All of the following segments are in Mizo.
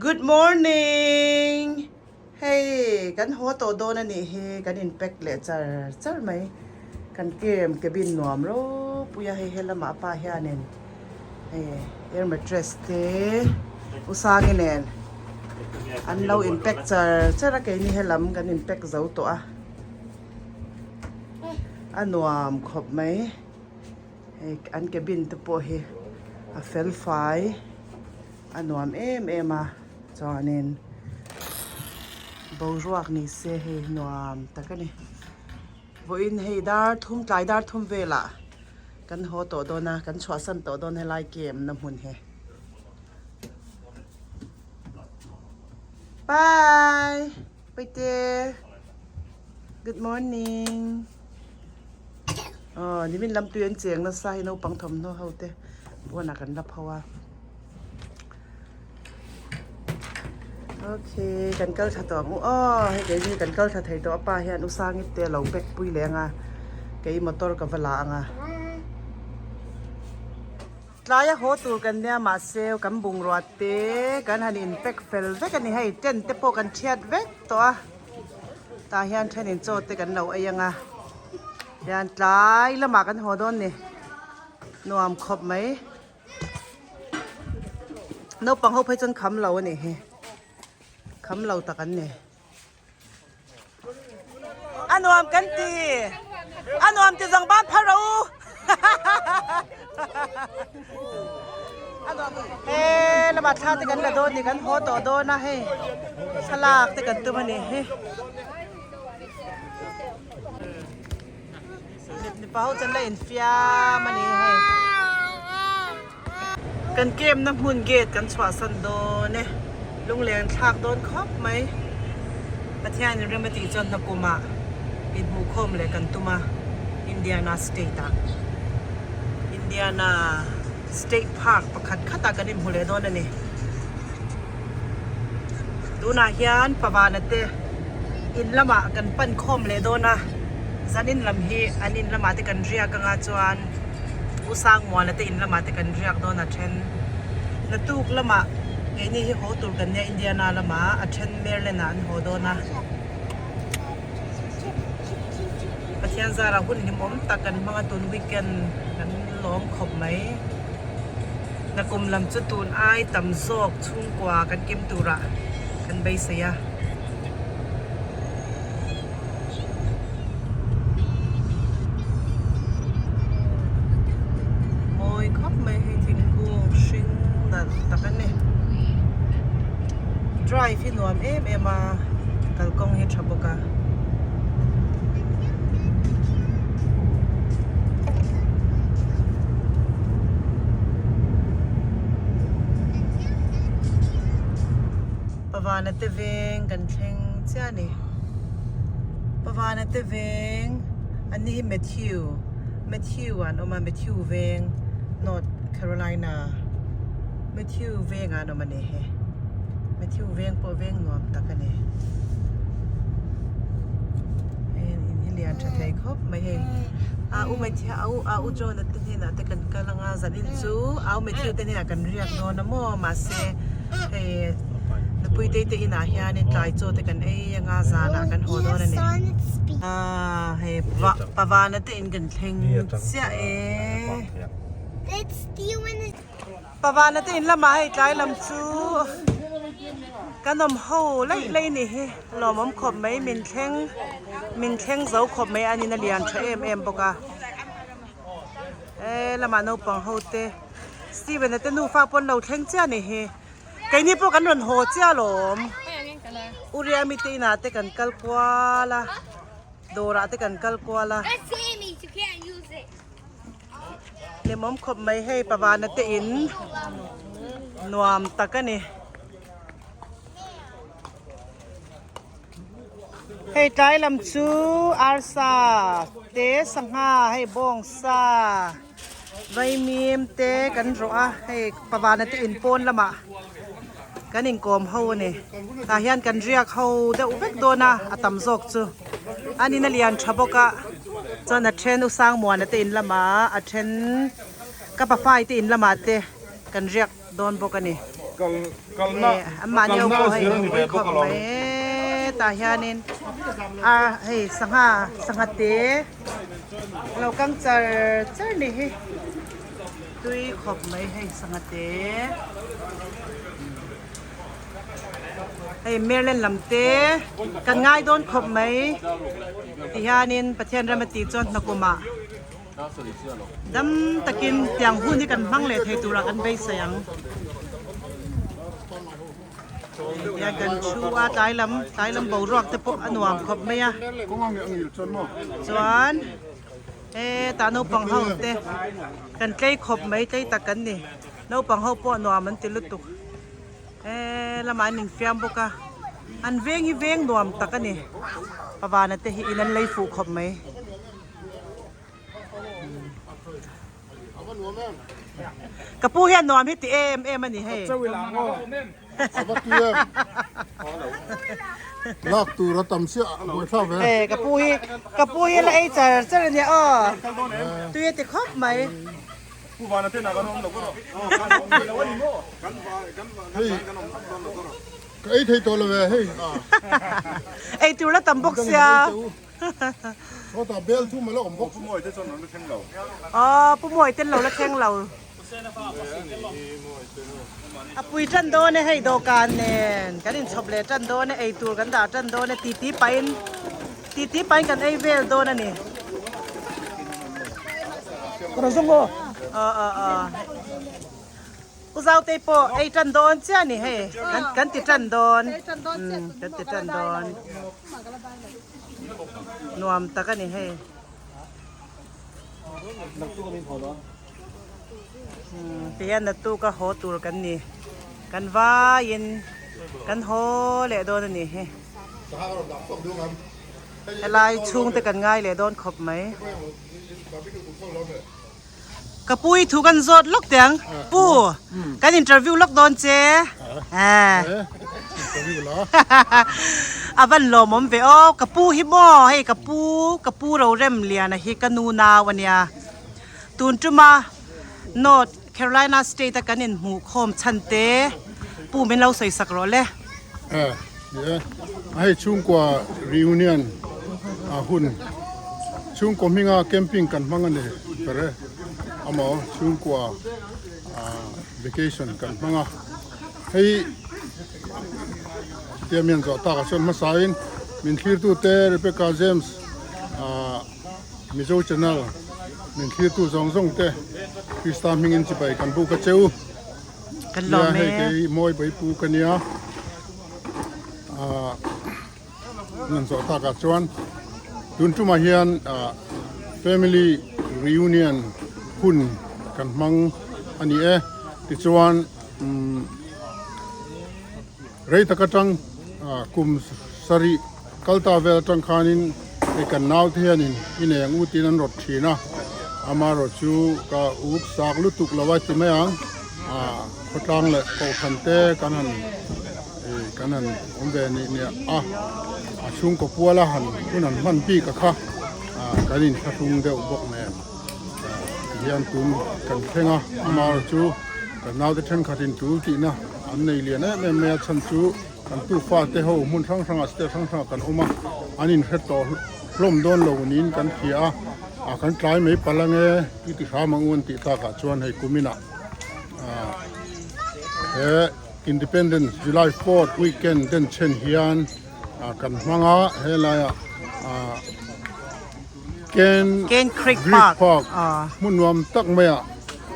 Good morning! Hei kan haw tawh dawn a nih hi kan in pack leh char char mai. Kan camp cabin nuam ropui a hei helamah pa hianin hei air mattress te u Sangi nen an lo in pack char char a keini helam kan in pack zo tawh a a nuam khawp mai. Hei an cabin te pawh hi a fel fai a nuam em em a chuanin boruak ni se hei nuam tak a ni vawiin hei dar thum tlai dar thum velah kan haw tawh dawn a kan chhuahsan tawh dawn helai camp na hmun hi bye paite good morning. Aw nimin lam tui an cheng nasa hi naupang thawmhnaw ho te pawnah kan la pho a okay kan kal tha tawh ang u aw hei keini kan kal tha thei tawh a pa hian u Sangit te a lo pack pui leh ang a kei motor ka va la ang a tlaia haw tur kan nia mahse kan bungrua te kan han in pack fel vek a ni hei tent te pawh kan thiat vek tawh a. Tah hian thenin chaw te kan lo ei ang a, hian tlai lamah kan haw dawn ni, nuam khawp mai. Naupang ho phei chuan kham lo a nih hi, kham lo tak an ni. A nuam kan ti, a nuam ti zawng ban phar rawh u. He lamah thla te kan la dawn ni kan haw tawh dawn a hei thlalak te kan tum a ni hi mipa ho chuan la infiam a ni hei kan camp na hmun gate kan chhuahsan dawn e lungleng thlak dawn khawp mai Pathian in rem a tih chuan hnakum ah inhmuhkhawm leh kan tum a Indiana state ah Indiana State Park pakhat khatah kan inhmu leh dawn a ni. Tunah hian Pavana te in lamah kan pan khawm leh dawn a, zan in lam hi an in lamah te kan riak anga chuan U Sangmuana te in lamah te kan riak dawn a then. Naktuk lamah keini hi haw tur kan nia Indiana lamah a then Maryland ah an haw dawn a. Pathian zarah hun hlimawm tak kan hmang a tun weekend kan lawm khawp mai. Nakum lam chu tun ai tam zawk chhungkua kan kim turah kan beisei a. Mawi khawp mai hei thingkung hring nalh tak a ni. Drive hi nuam em em a kalkawng hi tha bawk a. Pavana te veng kan thleng chiah a ni. Pavana te veng an ni hi Matthew Matthew ah an awm a Matthew veng North Carolina Matthew veng ah an awm a ni he Matthew veng pawh veng nuam tak a ni hei in hi lian tha thei khawp mai hei a u Matthew a u a u John a te hnenah te kan kal anga zanin chu a u Matthew te hnenah kan riak dawn a maw mahse hei nupui te te inah hianin tlai chaw te kan ei anga zanah kan haw dawn a ni ah hei pavana te in kan thleng chiah e. Pavana te in lamah hei tlai lam chu kan awm ho laih laih a ni hi lawmawm khawp mai min thleng min thleng zo khawp mai a nin a lian tha em em bawk a he lamah naupang ho te Steven a te nufa pawh an lo thleng chiah a ni hi keini pawh kan rawn haw chiah alawm Uriami te inah te kan kal kual a dawrah te kan kal kual a. Hlimawm khawp mai hei pavana te in nuam tak a ni. Hei tlai lam chu arsa te sangha hei bawngsa vaimim te kan rawh a hei pavana te in pawn lamah kan inkawm ho a ni. Tah hian kan riak ho deuh vek dawn a a tam zawk chu. An in a lian tha bawk a chuan a then u Sangmuana te in lamah a then ka pafai te in lamah te kan riak dawn bawk a ni. Hei anmahni ho pawh hei pui khawp mai hetah hianin a hei sangha sangha te a lo kang char char ni hi tui khawp mai hei sangha te hei Maryland lam te kan ngai dawn khawp mai ti hianin Pathian ram a tih chuan hnakum ah. Dam takin tiang hun hi kan hmang leh thei turah kan beisei ang. Tiang kan thu a tlai lam tlai lam boruak te pawh a nuam khawp mai a. Chuan hetah naupang ho te kan tlei khawp mai tlei tak kan ni. Naupang ho pawh nuam an ti lutuk. He lamah an infiam bawk a, an veng hi veng nuam tak a ni. Pavana te hi in an lei fuh khawp mai. Ka pu hian nuam hi ti em em a ni hei. Lak tur a tam chiah buai thlak ve. Hei ka pu hi ka pu hi la ei char char a nia aw. Tui a ti khawp mai. Hei ka ei thei tawh lo ve hei. Ei tur la tam bawk sia. Sawtah bel thum a la awm bawk. Pu Mawi te chuan an la thleng lo. Aw Pu Mawi ten lo la thleng lo. A pui tan dawn e hei dawhkan nen kan inchhawp leh tan dawn e eitur kan dah tan dawn e titi pahin titi pahin kan ei vel dawn a ni. Aw aw aw. U Zautei pawh ei tan dawn chiah a ni hei kan ti tan dawn kan ti tan dawn. Nuam tak a ni hei. Tihian naktuk a haw tur kan ni. Kan vaiin kan haw leh dawn a ni hi. Helai chhungte kan ngai leh dawn khawp mai. Ka pu i thu kan zawt lawk teh ang. Pu, kan interview lawk dawn che. A van lawmawm ve aw. Ka pu hi maw hei ka pu ka pu Rorem Liana hi ka nu nau a nia. Tun tuma North Carolina State a kan inhmuh khawm chhan te pu min lo sawi sak rawh le. Hei chhungkua reunion a hun chhungkaw hminga camping kan hmang a ni ber e amaw chhungkua vacation kan hmang a hei tia mian zawh tak ah chuan hmasain min thlirtute Rebecca James Mizo channel min thlirtu zawng zawng te Krista hmingin chibai kan buk a cheu. Kan lawm e. Hei kei mawi bai pu ka nia. Nan zawh takah chuan tun tumah hian family reunion hun kan hmang a ni e. Tichuan rei tak atang kum sarih kal ta vel atang khanin hei kan naute hianin ineng u tiin an rawt thin a, amaherawh chu ka uk sak lutuk lo a ti mai ang, khawtlang leh kohhran te kan han ih kan han awm ve nih nia a, a chhungkaw puala han hun han hman bik a kha kan inthlahrung deuh bawk nen tihian tun kan thleng a, amaherawh chu kan naute thenkhatin tul tihna an nei lian em em mai a chhan chu. Kan tufa te ho hmun hrang hrangah state hrang hrangah kan awm a, an inhre tawh hlawm dawn lo niin kan hria a, ah kan tlai mai palh ange i ti hram ang u an tih takah chuan hei kuminah ah he Independence July 4th weekend denchhen hian ah kan hmang a, helaiah ah Ken Ken Creek Park hmun nuam tak maiah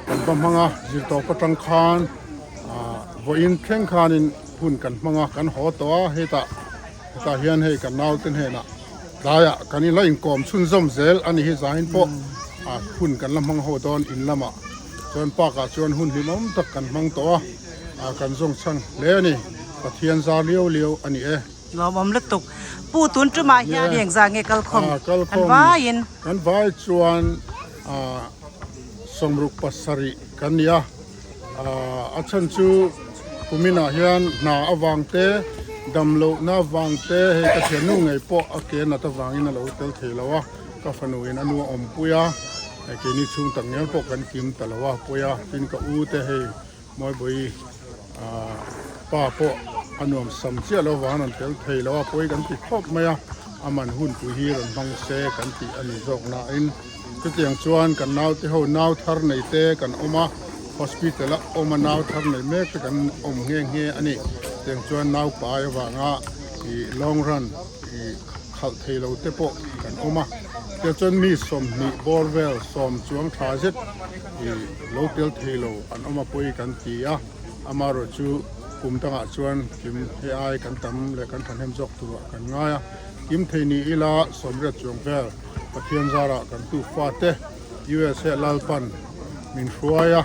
kan va hmang a, zirtawp atang khan ah vawiin thleng khanin hun kan hmang a, kan haw tawh a, hetah hetah hian hei kan naute hnenah tlaiah kan inla inkawm chhunzawm zel a ni hi zain pawh ah hun kan la hmang ho dawn in lamah chuan park ah chuan hun hlimawm tak kan hmang tawh a, ah kan zawng chhang hle a ni, Pathian zar liau liau a ni e. Lawmawm lutuk. Pu tun tumah hian engzah nge kalkhawm kan vaiin? Kan vai chuan sawmruk pasarih kan ni a, a chhan chu kuminah hian hna avang te, damlohna avang te hei ka thiannu ngei pawh a ke nat avangin a lo tel thei lo a, ka fanuin a nu a awmpui a, keini chhung tak ngial pawh kan kim ta lo a, pawi a, tin ka u te hei Mawibawi. Pa pawh a nuam sam chiah lo vang rawn tel thei lo a, pawi kan ti khawp mai a, aman hunpui hi rawn hmang se kan tih a ni zawk nain chutiang chuan kan naute ho nau thar nei te kan awm a, hospital a awm a nau thar nei mek te kan awm nghe nghe a ni. Chutiang chuan nau pai avanga ih long run ih khalh thei lo te pawh kan awm a, tiang chuan mi 20 bawr vel sawm chuang tha zet ih lo tel thei lo an awm a pawi kan ti a. Amaherawh chu kum dangah chuan kim hei ai kan tam leh kan thahnem zawk turah kan ngai a, kim thei ni ila 80 chuang vel Pathian zarah kan tu fate USA Lalpan min hruai a,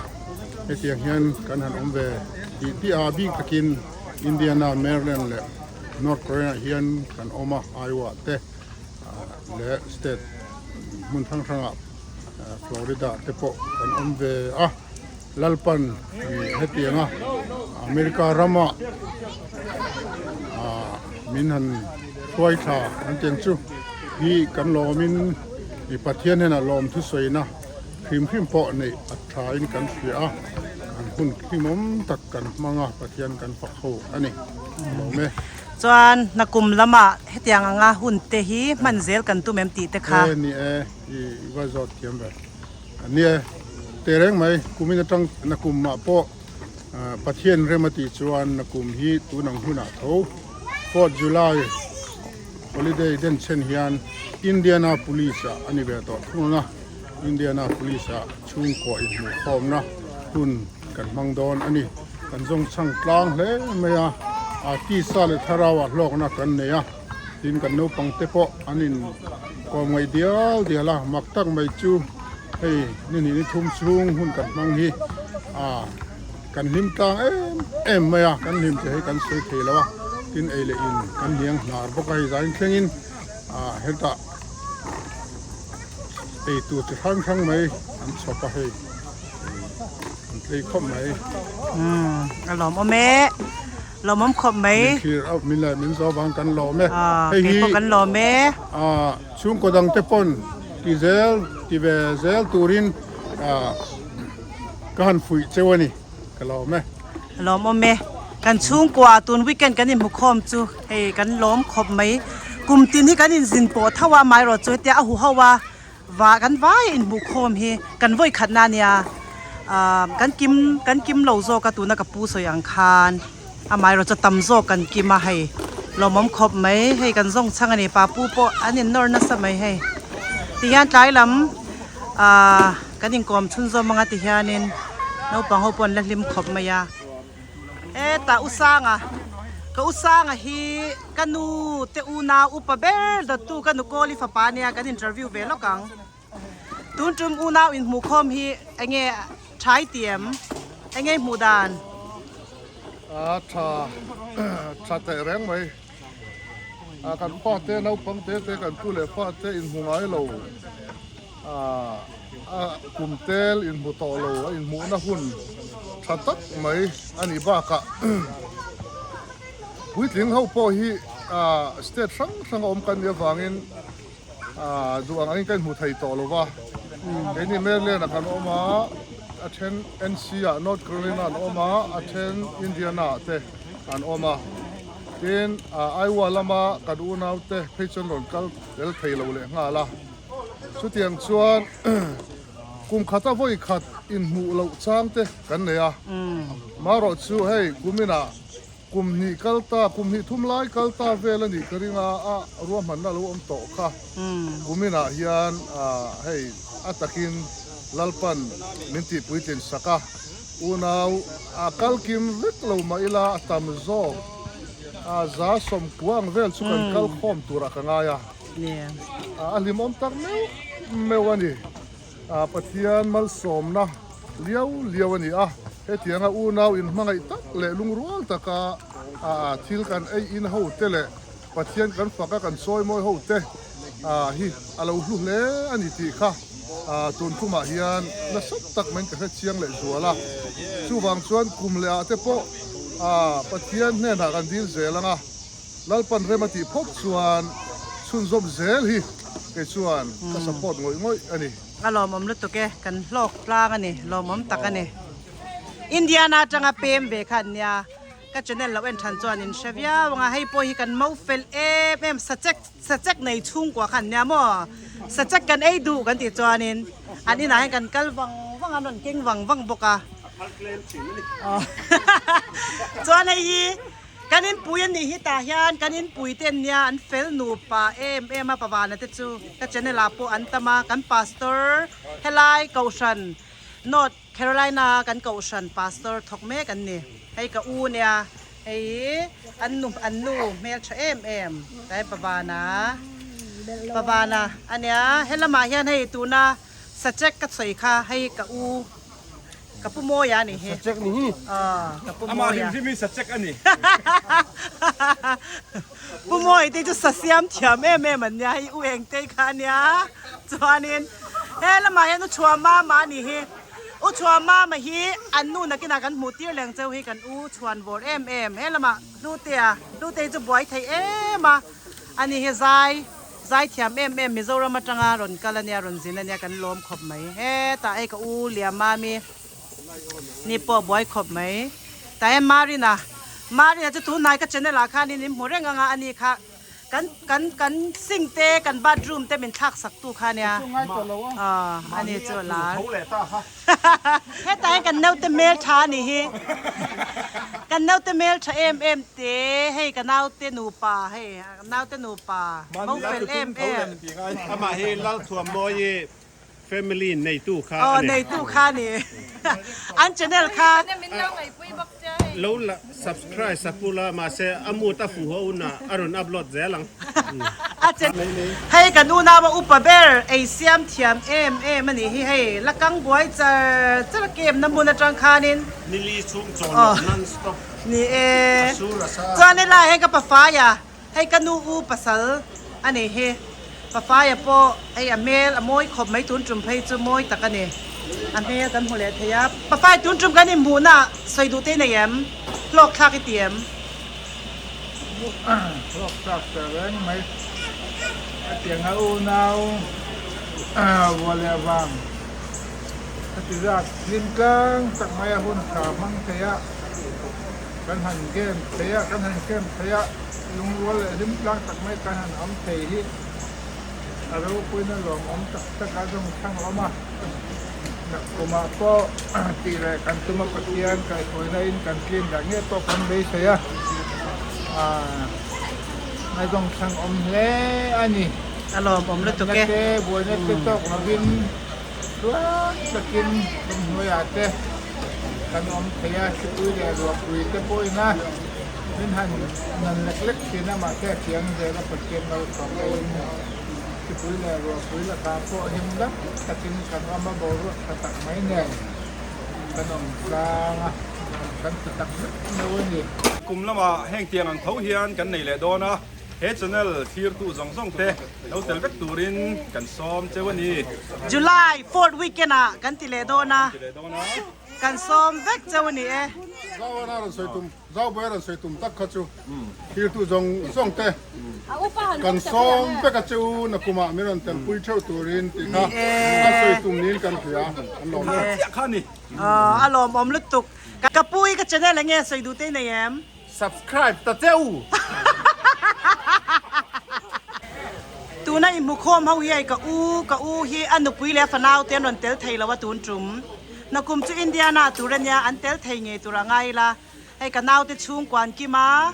hetiang hian kan han awm ve tih tih a, bik takin Indiana, Maryland leh North Carolina hian kan awm a, Iowa te leh state hmun hrang hrangah Florida te pawh kan awm ve a. Lalpan hetianga America rama min han hruai thla an tiang chu hi kan lawmin i Pathian hnenah lawm thusawina hrim hrim pawh neih a tha in kan hria a, kan hun hlimawm tak kan hmang a, Pathian kan fak ho a ni. Lawm e. Chuan hnakum lamah hetiang anga hun te hi hman zel kan tum em tih te kha. E ni e, i va zawt thiam ve. Nia, teh reng mai, kumin atang nakum ah pawh Pathian rem a tih chuan nakum hi tun ang hunah tho Fourth July holiday den chhen hian Indiana Police ah a ni ve tawh thung ang a, Indiana Police ah chhungkaw inhmuhkhawmna hun kan hmang dawn a ni. Kan zawng chhang tlang hle mai a, a tisa leh thlarau ah hlawkna kan nei a, tin kan naupang te pawh an in kawm ngaih dial dial a, mak tak mai chu hei ni hnih ni thum chhung hun kan hmang hi ah kan hlim tlang em em mai a, kan hlim che hei kan sawi thei lo a, tin ei leh in kan hniang hnar bawk a, hei zain thleng in ah hetah ei tur chi hrang hrang mai an chhawp a hei an tlei khawp mai. Umm a lawmawm e. Lawmawm khawp mai. Min thlir a, min leh min zo vang kan lawm e. Hei hi kei pawh kan lawm e. Chhungkaw dang te pawn ti zel ti ve zel turin ka han fuih cheu a ni, ka lawm e. Lawmawm e. Kan chhungkua tun weekend kan inhmu khawm chu hei kan lawm khawp mai. Kum tin hi kan inzin pawh tho a, amaherawh chu hetia a huho a. Va kan vai a inhmuh khawm hi kan vawi khatna a nia ah kan kim kan kim lo zawk a tuna ka pu sawi ang khan amaherawh chu tam zawk kan kim a hei lawmawm khawp mai hei kan zawng chhang a ni pa pu pawh an in nawr nasa mai hei tihian tlai lam ah kan inkawm chhunzawm anga tihianin naupang ho pawh an la hlim khawp mai a hetah u sanga ka u sanga hi. Ka nu te unau upa ber dawttu ka nu Kawli fapa nia kan interview ve lawk ang. Tun tum unau inhmuhkhawm hi enge thai ti em? Enge i hmuh dan? A tha tha teh reng mai. A kan fate naupang te te kan pu leh fate inhmu ngai lo. A a kum tel inhmu tawh lo a inhmuhna hun tha tak mai a nih bakah Puitling ho pawh hi state hrang hrang a awm kan nih avangin duh ang angin ka inhmu thei tawh lo va. Keini Maryland ah kan awm a, a then NC ah North Carolina an awm a, a then Indiana ah te an awm a. Tin, Iowa lama kan unaute phei chuan rawn kal tel thei lo leh nghal a. Chutiang chuan kum khata vawi khat inhmuh loh chang te kan nei a. Marawh chu hei kuminah Kum hnih kal ta, kum hnih thum lai kal ta vel a nih ka ring a, a ruahmanna lo awm tawh kha. Kuminah hian hei a takin Lalpan min tih puitlin sak a, unau a kal kim vek lo mah ila a tam zawk a za 90 ang vel chu kan kal khawm turah ka ngai a, a hlimawm tak meuh meuh a ni. Pathian malsawmna liau liau a ni a, hetianga unau inhmangaih tak leh lungrual taka thil kan ei in ho te leh Pathian kan fak a kan sawi mawi ho te hi a lo hlu hle a ni tih kha tun tumah hian nasa tak maiin ka hre chiang leh zual a. Chuvang chuan kum leh ah te pawh Pathian hnenah kan dil zel ang a. Lalpan rem a tih phawt chuan chhunzawm zel hi kei chuan ka support ngawih ngawih a ni. A lawmawm lutuk e, kan hlawk tlang a ni, lawmawm tak a ni. Indiana atanga pem ve kha an nia ka channel lo en than chuan in hre viau ang a hei pawh hi kan mo fel em em sachek sachek nei chhungkua kha an nia maw sachek kan ei duh kan tih chuanin an inah hian kan kal vang vang a an rawn keng vang vang bawk a chuan hei hi Kan inpui a nih hi tah hian kan inpui te an nia an fel nupa em em a Pavana te chu ka channel ah pawh an tam a kan pastor helai kohhran North Carolina a kan kohhran pastor thawk mek an ni hei ka u nia hei an nu an nu hmeltha em em tlai Pavana Pavana a nia helamah hian hei tuna sachek ka sawi kha hei ka u Ka pu Mawia a nih hi. Sachek ni hi. Aw, ka pu Mawia. Amah hrim hrim hi sachek a ni. Pu Mawia te chu sasiam thiam em em an nia, hei U Engtei kha a nia. Chuanin he lamah hian U Chhuamama a nih hi. U Chhuamama hi an nu nakinah kan hmuh tir leng cheu hi kan U chhuan vawr em em. He lamah Hlutea, Hlutei chu buai thei em a, a ni hi zai. Zaithiam em em Mizoram atanga rawn kal ania rawn zin ania kan lawm khawp mai hetah hei ka u Liamami ni pawh buai khawp mai tah hian Marina Marina chu tunhnai ka channel ah khanin in hmu reng anga ani kha kan kan kan sink te kan bathroom te min thlak sak tu kha ania aw ani chu a lar Hetah hian kan naute hmeltha a nih hi. Kan naute hmeltha em em te, hei ka naute nupa hei naute nupa bo fel em em. Amah hi Lalthuammawi family neitu kha a ni. Aw neitu kha a ni. An channel kha. Lo la subscribe sak ula mahse a mood a fuh ho hunah a rawn upload zel ang. A che hei kan unau a upa ber ei siam thiam em em a nih hi hei la kang buai char char a kem na hmun atang khanin Nili chhung chawl loh non stop ni e a sur a sa. Chuan helai hian ka pafaia hei ka nu u pasal a nih hi pafaia pawh hei a hmel a mawi khawp mai tun tum phei chu mawi tak a ni a hmel kan hmu leh thei a pafaia tun tum kan inhmuhna ah sawi duh te i nei em hlawk thlak i ti em? Hlawk thlak ta reng mai a tiang a unau vua leh vang a ti zat hlim tlang tak mai a hun tha hmang thei a kan han game thei a kan han camp thei a lungrual leh hlim tlang tak mai kan han awm thei hi a ropuina lawmawm tak tak a zawng chhang a awm a nakkumah pawh tih leh kan tuma Pathian kaihhruaina in kan tlin dah nge pawh kan beisei a aaa ngaihzawng chhang awm hle a ni. A lawmawm lutuk e. Natna te buaina te tawk lovin tluang takin ramhnuaiah te kan awm thei a, hripui leh ruahpui te pawhin a min han nan lek lek thin a, mahse a thiang zel a Pathian lo chhuak aiin hripui leh ruahpui lakah pawh him dam takin kan awm a, boruak tha tak mai nen kan awm tlang a, kan ti tak vek meuh a ni. Kum lamah heng tiang ang tho hian kan nei leh dawn a. He channel thlirtu zawng zawng te lo tel vek turin kan sawm cheu a ni. July fourth weekend ah kan ti leh dawn a, kan sawm vek cheu a ni e. Zau a rawn sawi tum, Zau Bawi a rawn sawi tum tak kha chu thlirtu zawng zawng te kan sawm vek a cheu nakumah min rawn telpui theuh turin tih kha a sawi tum niin kan hria an lawm e. Chiah kha a ni. A lawmawm lutuk. Ka pu i ka channel enge sawi duh te i nei em? Subscribe ta cheu! Tuna i hmukhawm ho hi hei ka u, ka u hi a nupui leh a fanau te an rawn tel thei lo a tun tum. Nakum chu Indiana tur ania an tel thei ngei tur a ngai ila. Hei ka naute chhungkua an kim a,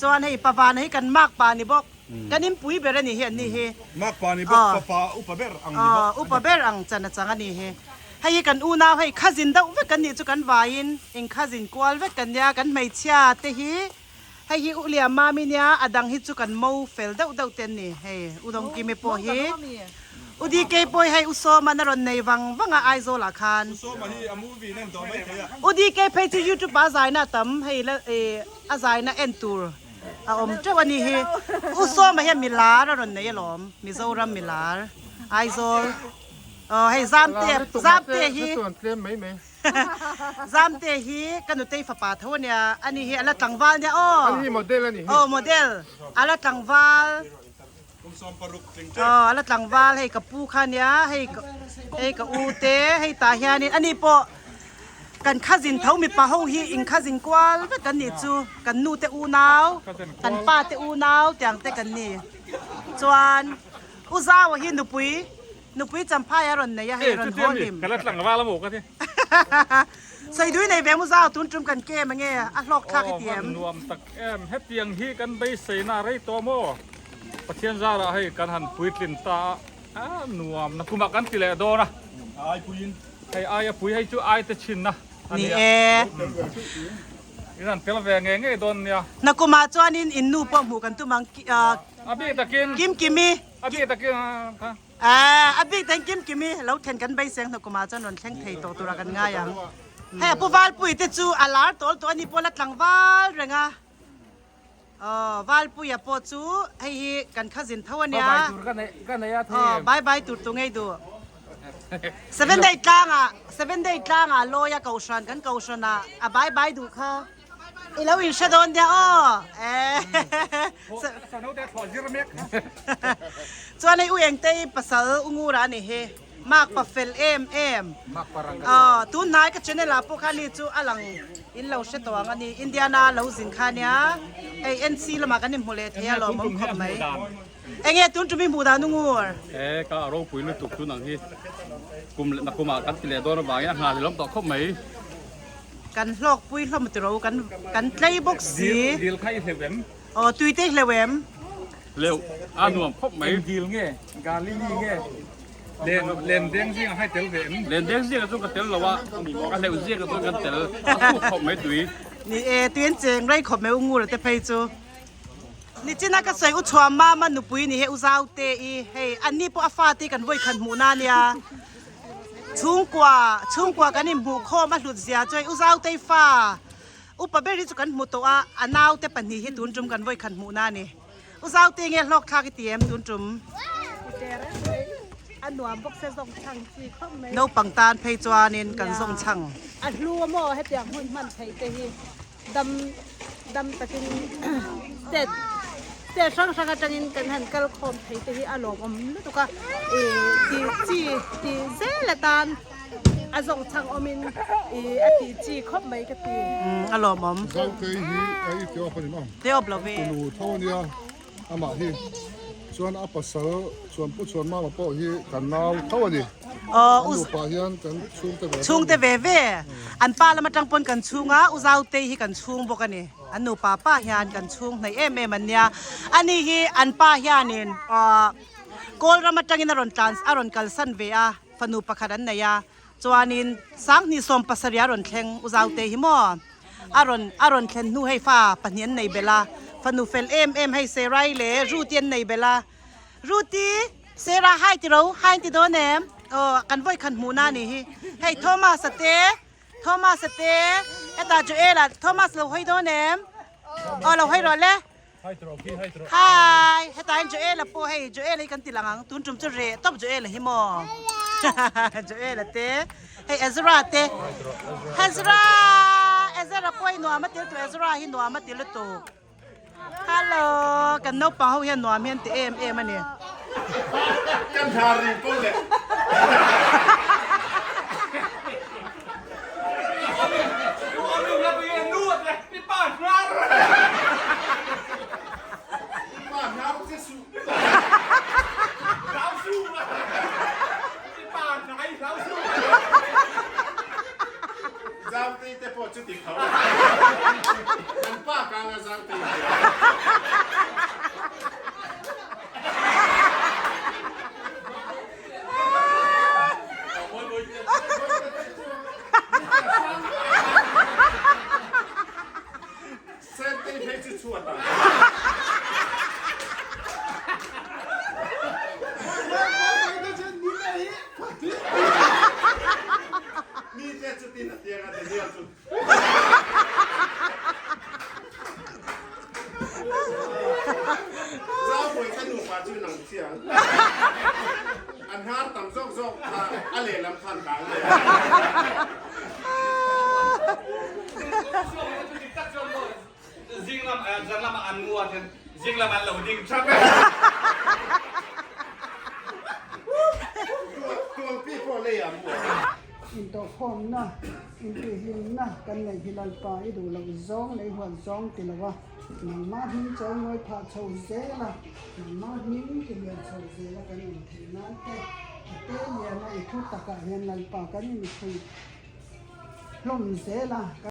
chuan hei Pavana hi kan makpa ni bawk. Kan inpui ber a nih hi an nih hi. Makpa ni bawk, fapa upa ber ang ni bawk. Upa ber ang chan a chang a nih hi. Hei hi kan unau hei khazin deuh vek kan nih chu kan vaiin inkhazin kual vek kan nia, kan hmeichhia te hi hei hi U Liam Mami nia a dang hi chu kan mo fel deuh deuh te an ni. Hei U Dawngkimi pawh hi U DK pawh hi hei U Sawman a rawn nei vang vang a Aizawl ah khan. U Sawma hi a movie nen dawr mai thei a. U DK phei chu YouTube ah a zaina a tam hei la a zaina en tur. A awm teuh a ni hi. U Sawma hian milar a rawn nei alawm, Mizoram milar, Aizawl. Aw hei Zamte, Zamte hi Zamte hi ka nutei fapa tho a nia, ani hi a la tlangval nia aw. Ani hi model a ni hi. Aw model, a la tlangval. Aw a la tlangval hei ka pu kha nia, hei hei ka u te, hei tah hianin ani pawh. Kan cousin tho mipa ho hi in cousin kual vek kan nih chu kan nu te unau kan pa te unau tiang te kan ni chuan u Zaua hi nupui nupui champhai a rawn nei a hei rawn haw hlim Saidui nei ve mu Zau tun tum kan kem ange a hlawk thlak i ti em? Nuam tak em hetiang hi kan beiseina rei tawh maw Pathian zarah hei kan han puitlin ta a nuam na kumah kan ti leh dawn a. Hei aia pui hei chu ai te chhinna a Ni nia. e. In han tel ve ngei ngei dawn nia. Nakumah chuanin in nu pawh hmuh kan tum ang ki ah. A bik takin. Kim Kimi. A bik takin kha. Ah a bik takin Kim Kimi lo then kan beiseng nakumah chuan rawn thleng thei tawh tura kan ngai ang. Hei a pu Valpui te chu a lar tawl tawh a ni pawh la tlangval reng a. Aw Valpuia pawh chu hei hi kan cousin tho a nia. Bye bye tur ka nei ka nei a thei em. Aw bye bye tur tu ngei duh. Seven day tlangah seven day tlangah lawia kohhran kan kohhran ah a bye bye duh kha i lo in hre dawn nia aw. Chuan hei U Engtei pasal U Ngura a ni hi. Mark pa fel em em. Aw tun hnai ka channel ah pawh khan ni chu a lang in lo hre tawh ang a ni Indiana lo zin kha nia hei NC lamah kan inhmu leh thei a lawmawm khawp mai. Enge tun tum i hmuh dan u ngur? E ka ropui lutuk tun ang hi kum leh nakum ah kan ti leh dawn avangin a nghahhlelawm tawh khawp mai. Kan hlawk pui hlawm tiro kan kan tlei bawk si. Dil kha i hleuh em? Aw tui te i hleuh em? Hleuh a nuam khawp mai. Eng dil nge? Galili nge? Len len deng zingah hai tel ve em? Len deng zingah chu ka tel lo a, a hleuh zingah chuan kan tel a khuk khawp mai tui. Ni e, tui an cheng rei khawp mai u Ngura te phei chu. Nichina ka sawi u Chhuam Mama nupui ni he u Zaute i hei anni pawh a fate hi kan vawi khat hmuhna ania. Chhungkua chhungkua kan inhmuh khawm a hlut zia chu hei u Zautei fa Upa ber hi chu kan hmu tawh a, a naute pahnih hi tun tum kan vawi khat hmuhna a ni. U Zaute nge hlawk thlak i ti em tun tum? A nuam bawk se zawng chhang chi khawp mai. Naupang tan phei chuanin kan zawng chhang. A hlu a maw hetiang hun hman theih te hi dam dam takin state state hrang hrang atangin kan han kal khawm thei te hi a lawmawm lutuk a, ih tih chi tih zel atan. A zawng chhang awmin i a ti chi khawp mai ka ti. A lawmawm. Zautei hi i ti awp a ni maw? Ti awp lo ve. Tunu tho a nia amah hi chuan a pasal chuan pu chuan mama pawh hi kan nau tho a ni. Aw An nupa hian kan chhungte ve ve. Chhungte ve ve. An pa lam atang pawn kan chhung a, u Zautei hi kan chhung bawk a ni. An nupa pa hian kan chhung hnaih em em an nia. Ani hi an pa hianin Kawl ram atangin a rawn tlan a rawn kalsan ve a. Fanu pakhat an nei a, chuanin Sanghnih 70 a rawn thleng u Zaute hi maw? A rawn a rawn thlen hnu hei fa pahnih an nei belh a, fanu fel em em hei Serai leh Ruti an nei belh a. Ruti, Sera hai ti ro, hai an ti dawn em? Aw, kan vawi khan hmuhna a nih hi. Hei Thomas-a te, Thomas-a te, hetah Joel-a, Thomas lo hawi dawn em? Aw lo hawi rawh le. Hi heta hian Joel-a pawh hei Joel-a hi kan ti lang ang tun tum chu reh tawp Joel-a hi maw Joel-a te hei Ezra te Ezra Ezra pawh hei nuam a ti lutuk Ezra hi nuam a ti lutuk hello kan naupang ho hian nuam hian ti em em a ni. Kan hna ring ko le. Intawhkhawmna, intihhlimna kan neih hi Lalpa i duh loh zawng leh i huat zawng ti lo a, nangmah hming cho ngawi phah chho zel a, nangmah hming ti lian chho zel a kan awm theih nan te, a te liana i thu takah hian Lalpa kan inchhui hlawm zel a.